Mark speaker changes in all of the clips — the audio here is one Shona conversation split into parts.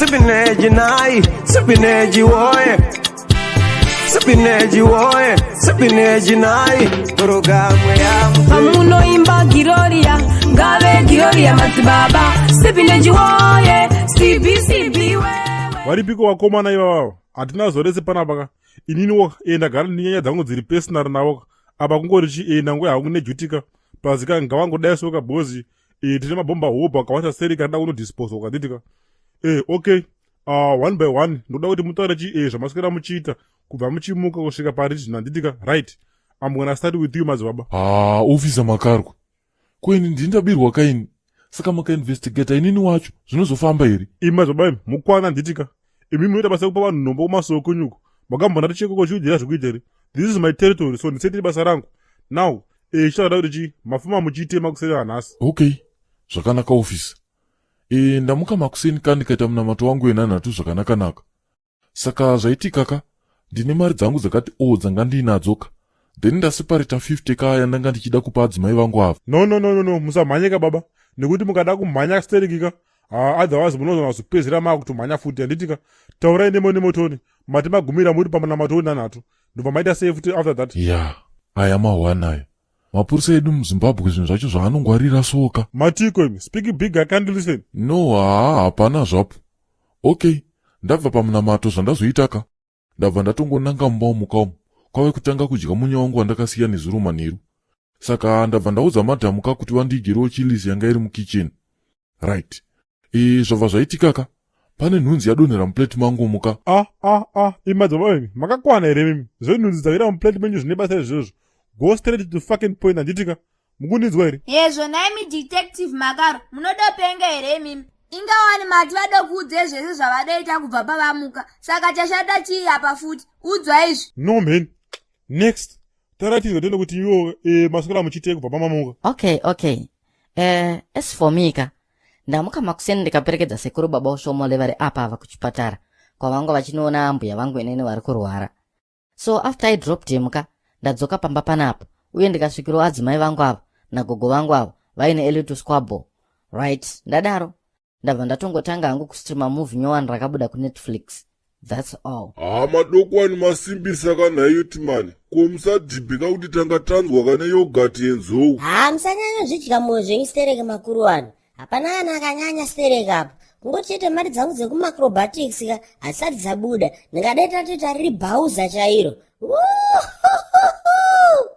Speaker 1: Sipineji nai, sipineji woye. Sipineji woye, sipineji nai. Programu ya
Speaker 2: Pamunoimba Giroria, ngave Giroria madzibaba Sipineji woye, CBCB wewe.
Speaker 3: Varipiko vakomana ivavavo? Hatina zorese panapa ka. Ininiwo ndagara nenyaya dzangu dziri personal navo ka. Apa kungori chi nangwe hangu nejutika plus ka ngavangodaisoka bhozi tine mabhomba hobho akawanda seri kanoda kunodisposwa kanditi ka. Okay, one by one ndoda kuti mutaure chi zvamaswera muchiita kubva muchimuka kusvika pari zvino, handiti ka? Right, I'm gonna start with you, madzibaba.
Speaker 4: Haa, officer Makarwe, ko ini ndini ndabirwa kaini, saka makainvestigata inini wacho zvinozofamba here?
Speaker 3: Imi madzibaba imi mukwana, handiti ka? Imi munoita basa rekupa vanhu nhombo kumasoko kunyuko, makambona tichekoko chiudzira zvekuita here? This is my territory, so ndisendiri basa rangu now. Chichada kuti chi mafuma muchiitema kuseri nhasi.
Speaker 4: Okay, zvakanaka, officer. Ndamuka makuseni ka, ndikaita munamato wangu wenhanhatu zvakanaka-naka. Saka zvaitika ka, ndine mari dzangu dzakati o dzanga ndiinadzo ka, then ndaseparata 50 ka yandanga ndichida kupa adzimai vangu ava.
Speaker 3: No, no, no, no, no, musamhanye ka baba, nekuti mukada kumhanya stereki ka, otherwise munozona kuzopedzera maakutomhanya futi, handiti ka? Taurai nemo nemotoni mati magumira muri pamunamato wenhanhatu, ndobva maita sei futi after that?
Speaker 4: Ya, aya mahwana aya mapurisa edu muZimbabwe, zvinhu zvacho zvaanongwarira soka.
Speaker 3: Matiko imi? Speak big, I can't listen.
Speaker 4: No, haa, hapana zvapo. Okay, ndabva pamunamato, zvandazoita ka, ndabva ndatongonanga mumba umuka umu, kwave kutanga kudya munya wangu wandakasiya nezuro manheru. Saka ndabva ndaudza madhamu ka kuti vandiigirewo chilisi yanga iri mukicheni. Right, zvabva zvaitika ka, pane nhunzi yadonhera muplate mangu muka.
Speaker 3: Ah ah ah, imi madzibaba imi makakwana here mimi? Zvenhunzi dzawira muplate menyu zvine basa izvozvo? Go straight to fucking point, handiti ka? Mukundinzwa here?
Speaker 5: Hezvo naimi, Detective Makaro, munodopenga here imimi? Ingawani mati vadokuudze zvese zvavadoita kubva pavamuka, saka chashata chii apa futi? Udzwa izvi.
Speaker 3: No man, next, taratidzwa tende kuti iwo maswera muchiitei kubva pamamuka.
Speaker 6: Okay, as for me ka, ndamuka makuseni ndikaperekedza sekuru baba Ushomole vari apa ava kuchipatara kwavanga vachinoona ambuya vangu inene vari kurwara. So after I dropped him ka, ndadzoka pamba panapa uye ndikasvikirawo adzimai vangu ava nagogo vangu ava vaine a little squabble. Right, ndadaro ndabva ndatongotanga hangu kustreama movie nyowani rakabuda kuNetflix. That's all.
Speaker 7: Haa, madokwani masimbisa kana youthman, ko musadhibhika kuti tanga tanzwa kane yoghurt yenzou.
Speaker 8: Haa, musanyanya zvidya mwoyo zvenyu stereke, makuru wani. Hapana ana akanyanya stereke apa, kungoti chete mari dzangu dzekumaacrobatics ka hadzisati dzabuda. Ndingadai tatoita riri bhauza chairo.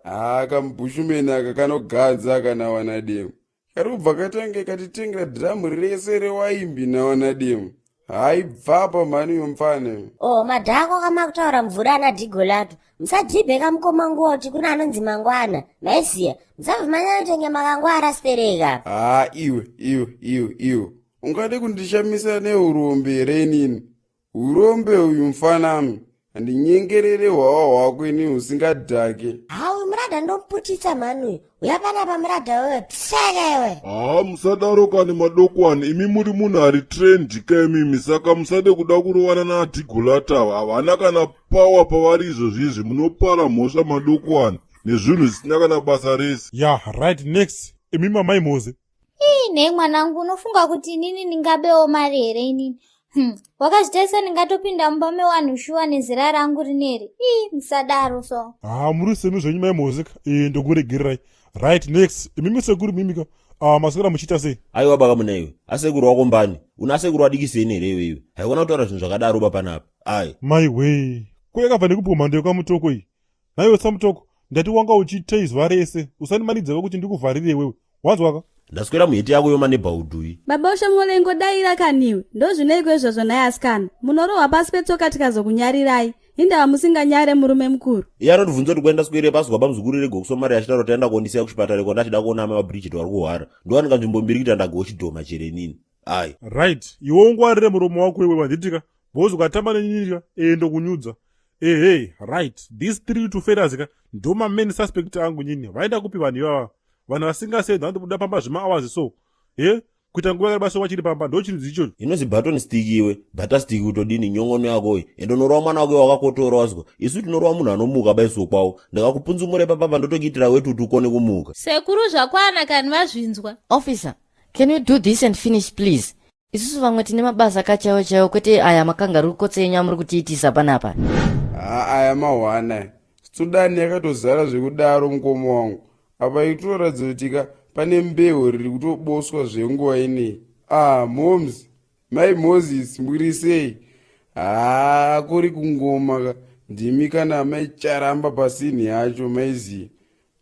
Speaker 9: Haa, kamubushumeni aka kanogadza kana wana demo kari kubva katange katitengera dhiramu rese rewaimbi nawana demo. Haibvapa mhani uyo mufana.
Speaker 8: O madhako kamakutaura mvura ana dhigolato, musadhibhe kamukoma nguva kuti kuna anonzi mangwana maiziya. Musabva manyanyotenge makangwara stereka.
Speaker 9: Haa, iwe iwe iwe iwe, ungade kundishamisa neurombe here inini? Urombe uyu mufanami, handinyengerere hwawa hwako ini husingadhake.
Speaker 8: Hawu, muradha, ndomuputitsa mhani uyu. Uya panapa muradha wewe, pseke iwe.
Speaker 7: Haa, musadaro kani madokwani, imi muri munhu ari trained ka imimi, saka musade kuda kurovana naadhigolata ava, havana kana power pavari izvozvizvi. Munopara mhosva madokwani nezvinhu zvisina kana basa rese.
Speaker 3: Ya, right, next, imi mamai Moze.
Speaker 10: Ii, nei mwanangu, unofunga kuti inini ndingabewo mari here inini? Wakazvitarisa, ndingatopinda mumba mewanhu shuwa nezera rangu rineri? Ii, musadaro so.
Speaker 3: Haa, muri semi zvenyu mai Moze ka, ndokuregererai. Right, next, imimi sekuru mimika, maswera muchiita sei?
Speaker 11: Aiwa baka muna iwe, asekuru wako mbani? Una asekuru adikiseni here iwe? Iwe haikona kutaura zvinhu zvakadaro ba panapa, ai.
Speaker 3: Mai wee, ko yakabva nekupiwa mhando yekwamutoko iyi? Naiwe samutoko, ndati wanga uchiitei zuva rese? Usandimanikidza kuti ndikuvharire iwewe, wanzwaka?
Speaker 11: Ndaswera muheti yako yoma nebhaudhui.
Speaker 12: Baba Ushomole, ingodaira kaniwe. Ndozvineiko izvozvo nhai asikana? Munorohwa pasi petsoka tikazokunyarirai. Hindava musinganyare murume mukuru?
Speaker 11: Iye anotibvunza kuti kuenda swere paswa pamuzukuru rego kuSomaria, achitaura kuti aenda kuondisiya kuchipatara kwanda achida kuona amai vaBridget vari kuhwara. Ndowanika nzvimbo mbiri kuita ndagochidhoma cherenini, ai.
Speaker 3: Right, iwe ungwarire muromo wako iwe, wanditika bhozi ukatamba nenyika ndokunyudza. Ehe, right, these three two fellas ka ndo mamain suspect angu nyini. Vaenda kupi vanhu ivava? Vanhu vasingasendi vanotobuda pamba zvemahours so he kuita nguva yakareba so vachiri pamba, ndo chinhu ichocho.
Speaker 11: Inozi baton stick iwe, butter stick kutodini nyongono yakoyi? Ende unorova mwana wako wakakotora, wazwa? Isu tinorova munhu anomuka baiso kwawo. Ndakakupunzumura ipapapa, ndotokuitira weti kuti ukone kumuka.
Speaker 10: Sekuru, zvakwana kani, vazvinzwa.
Speaker 6: Officer, can you do this and finish, please? Isusu vamwe tine mabasa ka chaiwo chaiwo kwete aya makangarukotse enyu amuri kutiitisa panapa.
Speaker 9: Haa aya mahwana aya. Sudani yakatozara zvekudaro mukoma wangu. Apa ikutoratidza kuti ka pane mbeu riri kutoboswa zvenguva ineyi. Ah moms, mai Moses muri sei? Haa kuri kungoma ka ndimi kana mai Charamba pasini yacho maiziya.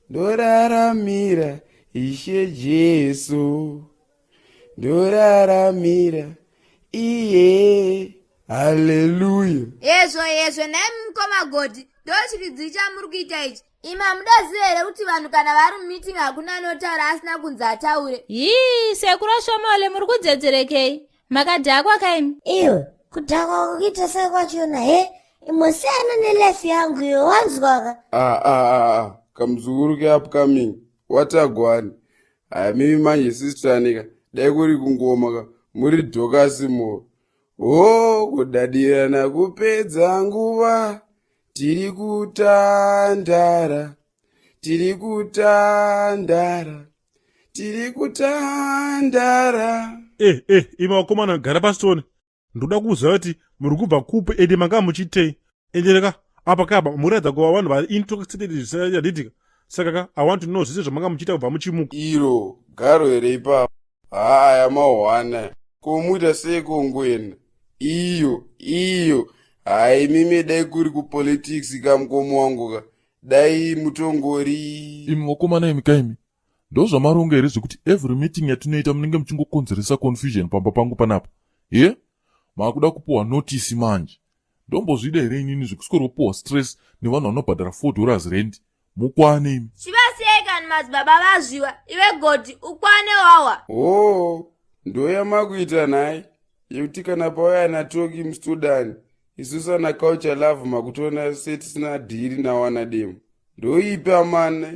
Speaker 9: Ndoraramira Ishe Jesu. Ndoraramira iye. Haleluya.
Speaker 5: Hezvo hezvo nhai mukoma Godi ndochiridzi chamuri kuita ichi imi hamudaziva here kuti vanhu kana vari mumeeting hakuna anotaura asina kunzi ataure.
Speaker 12: Hii sekuru Shomole muri kudzedzerekei makadhakwa kaimi.
Speaker 8: Iwe kudhakwa kuita sei kwachona he imosiyana nelife yangu iyo wanzwaka.
Speaker 9: Ah ah ah ah kamuzukuru keupcoming watagwani haya mimi manje sistanika dai kuri kungoma ka muri dhokasi mo ho kudadirana kupedza nguva tiri kutandara tiri kutandara tiri kutandara
Speaker 3: eh eh imi vakomana gara pasi tione ndoda kuziva kuti muri kubva kupi ende manga muchiitei ende ka apa kapa muratidza kuva vanhu vari intoxicated zvisanyaditika saka ka i want to know zvese zvamanga muchiita kubva muchimuka
Speaker 9: iro garo here ipapo haaya mahwana ko muita seiko ngwena iyo iyo hayi mimi dai kuri kupolitics ka mukoma wangu ka dai mutongori
Speaker 4: imi vakomana imi kaimi ndozvamaronga here zvekuti every meeting yatinoita munenge muchingokonzeresa confusion pamba pangu panapa ye maakuda kupiwa notice manje ndombozvida here inini zvekuswero stress nevanhu vanobhadhara 4 dollars rent mukwane imi
Speaker 5: Chivasiyai kani madzibaba vazviwa iwe Godi ukwane wawa.
Speaker 9: Hoo ndoyamakuita nhai yekuti kana pauya naToki mustudani isusu ana culture love makutoona setisina dhiri nawana demo ndoipi amana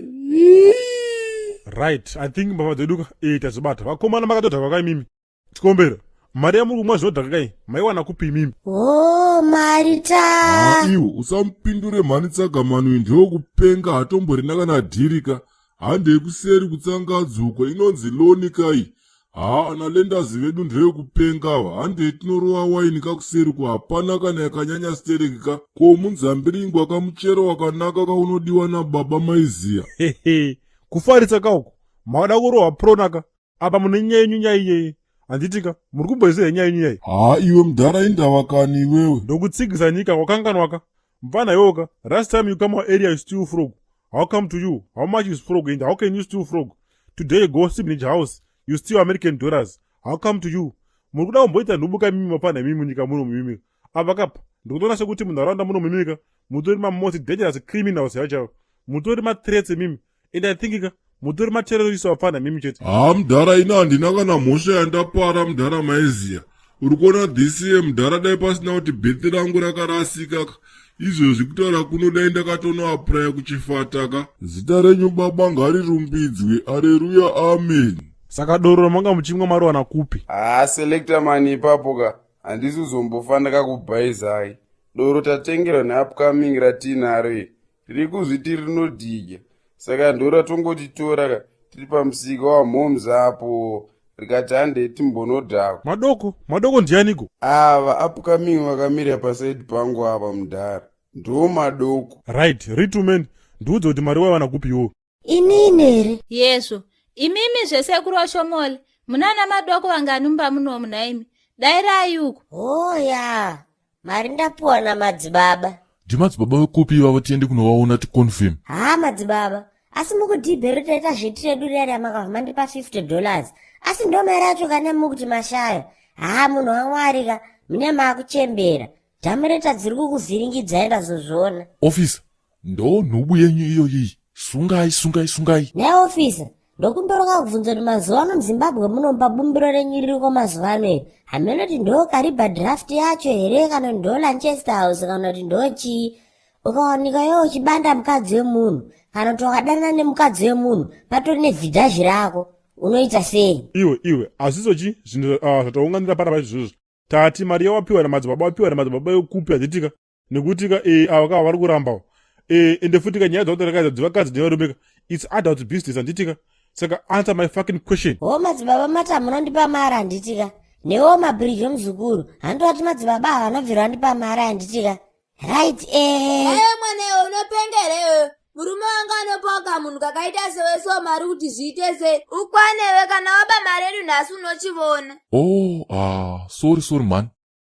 Speaker 3: right i think mbavha dzedu ka eh tazibata vakomana makatodhakwa ka imimi tikombera mari yamuri kumwa zvinodhaka kai maiwana kupi imimi
Speaker 8: oh mari ta
Speaker 7: iwo usamupindure mhani tsagamani uyu ndewekupenga hatomborina kana dhirika handei kuseri kutsangadzuko inonzi loni kai haa ana lendazi vedu ndevekupenga ava handei tinorova waini kakuseri ko hapana kana yakanyanya stereki ka ko munzambiringwa kamuchero wakanaka kaunodiwa nababa maiziya
Speaker 3: hehe kufarisa kauko makada kurohwa pronaka apa mune nyaya yenyu nyaya iyeye handiti ka muri kumboiziva nyaya yenyu nyaya
Speaker 7: haa iwe mudhara indava kani iwewe
Speaker 3: ndokutsigisa nyika wakanganwaka mfana iwoka last time you come our area you steal frog how come to you how much is frog and how can you steal frog today you go signage house you steal american dollars how come to you muri kuda kumboita nhubu kamimi mapana imimi munyika muno mimimi apa kapa ndikutoona sekuti munharaunda muno mimika mutori mamost dangerous criminals yacho mutori mathreats imimi and i think ka mutori materrorist vapfana mimi chete
Speaker 7: haa mudhara ini handina kana mhosva yandapara mudhara maiziya uri kuona this year mudhara dai pasina kuti bhethi rangu rakarasika ka izvozvi kutaura kuno dai ndakatonoapraya kuchifata ka zita renyu baba ngarirumbidzwe areruya amen
Speaker 3: saka doro ramanga muchimwa mariwana kupi
Speaker 9: haa selector mani ipapo ka handisi kuzombofanira kakubhaizai doro tatengerwa neupcoming ratiinaro iri riri kuzviti rinodhidya saka ndoratongoti tora ka tiri pamusika wamhoms apo rikati handei timbonodhakwa
Speaker 3: madoko madoko ndianiko
Speaker 9: ava upcoming vakamira pasaidi pangu ava mudhara ndo madoko
Speaker 3: right ritumen ndiudze kuti mari waiwana kupi iwo
Speaker 8: inini here
Speaker 12: yezvo imimi zvesekuru washomole munana madoko vangani mumba munomu nhaimi dairai uku
Speaker 8: hoya oh, mari ndapuwa namadzibaba
Speaker 4: ndimadzibaba vekupi ivavo tiende kunovaona ticonfirm
Speaker 8: haa madzibaba asi mukudhibhero taita zveti redu riya riya makabva mandipa 50 dollars asi ndo mari yacho kana mukuti mashaya haa munhu wamwari ka mune maakuchembera dhamireta dziri kukuvhiringidzai ndazozviona
Speaker 4: officer ndo nhubu yenyu iyoyi sungai sungai sungai
Speaker 8: neofisa ndokumboroka kubvunza kuti mazuva ano muzimbabwe munomupa bumbiro renyu ririko mazuva ano iri hameno kuti ndo kariba draft yacho here kana ndo lanchester house kana kuti ndo chii ukawanika iwe uchibanda mukadzi wemunhu kana kuti wakadanana nemukadzi wemunhu patori nevhidhazhi rako unoita sei
Speaker 3: iwe iwe hazvizo chi zvinhu ah, zvataunganira pana paizvozvo tati mari yawapiwa namadzibaba wapiwa namadzibaba ekupi handitika nekuti ka eh, ava ka vari kurambawo eh, ende futi ka nyaya dzakutarakaidza dzevakadzi nevarume ka its adult business handitika saka answer my fucking question
Speaker 8: ho madzibaba mati hamunondipa mari handitika Newo mabhiriji omuzukuru handovati madzibaba ava vanobvira vandipa mari handitika right eh.
Speaker 5: Ewe mwana iwe unopenga here iwewe murume wanga anopawo kamunhu kakaita sewe so mari kuti zviite sei ukwanewe kana waba mari yedu nhasi unochivona
Speaker 4: oh ah sorry sorry mhani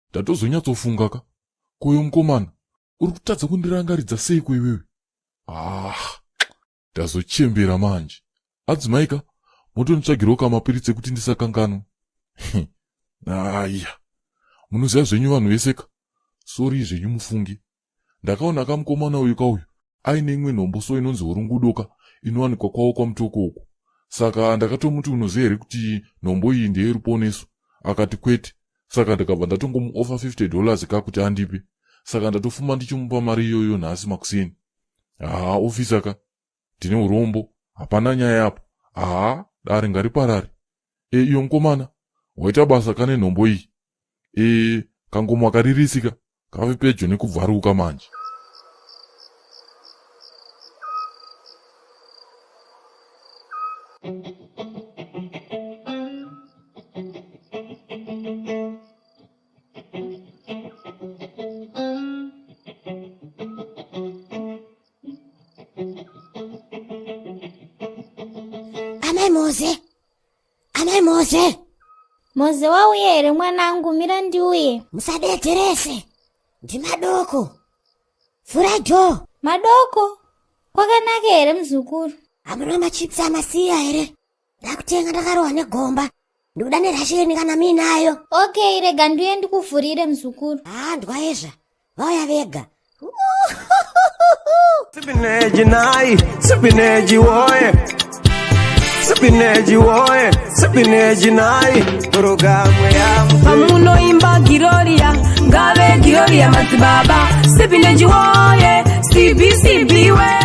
Speaker 4: ndatozonyatsofunga ka koyo mukomana uri kutadza kundirangaridza seiko iwewe ah ndazochembera manje adzimai ka motonditsvagirawo kamapiritsi ekuti ndisakanganwa aya munoziva zvenyu vanhu vese ka sori zvenyu mufunge ndakaona kamukomana uyu kauyu aine imwe nhombo so inonzi horungudoka inowanikwa kwavo kwamutoko uku saka ndakatomuti unoziva here kuti nhombo iyi ndeyeruponeso akati kwete saka ndakabva ndatongomuofa 50 dollars ka kuti andipe saka ndatofuma ndichimupa mari iyoyo nhasi makuseni haa ofisa ka ndine urombo hapana nyaya apo haa dare ngariparare e iyo mukomana waita basa kane nhombo iyi e kangoma karirisika kave pedyo nekubvaruka manje
Speaker 8: Amai Moze! Amai Moze!
Speaker 10: Moze wauya here mwanangu mira ndiuye.
Speaker 8: Musadedzerese. Ndimadoko. Vhurai dhoo.
Speaker 10: Madoko? Kwakanaka here muzukuru?
Speaker 8: Hamuna machips amasiya here? Ndakutenga ndakarohwa negomba. Ndikuda nerasheni kana muinayo.
Speaker 10: Okay, rega ndiuye ndikuvhurire muzukuru.
Speaker 8: Ah, ndwaezva. Vauya vega.
Speaker 1: Sipineji nai, sipineji woye. Sipineji woye, sipineji nai. Programu ya
Speaker 2: Pamunoimba Giroria, ngave Giroria madzibaba. Sipineji woye, CBCB we.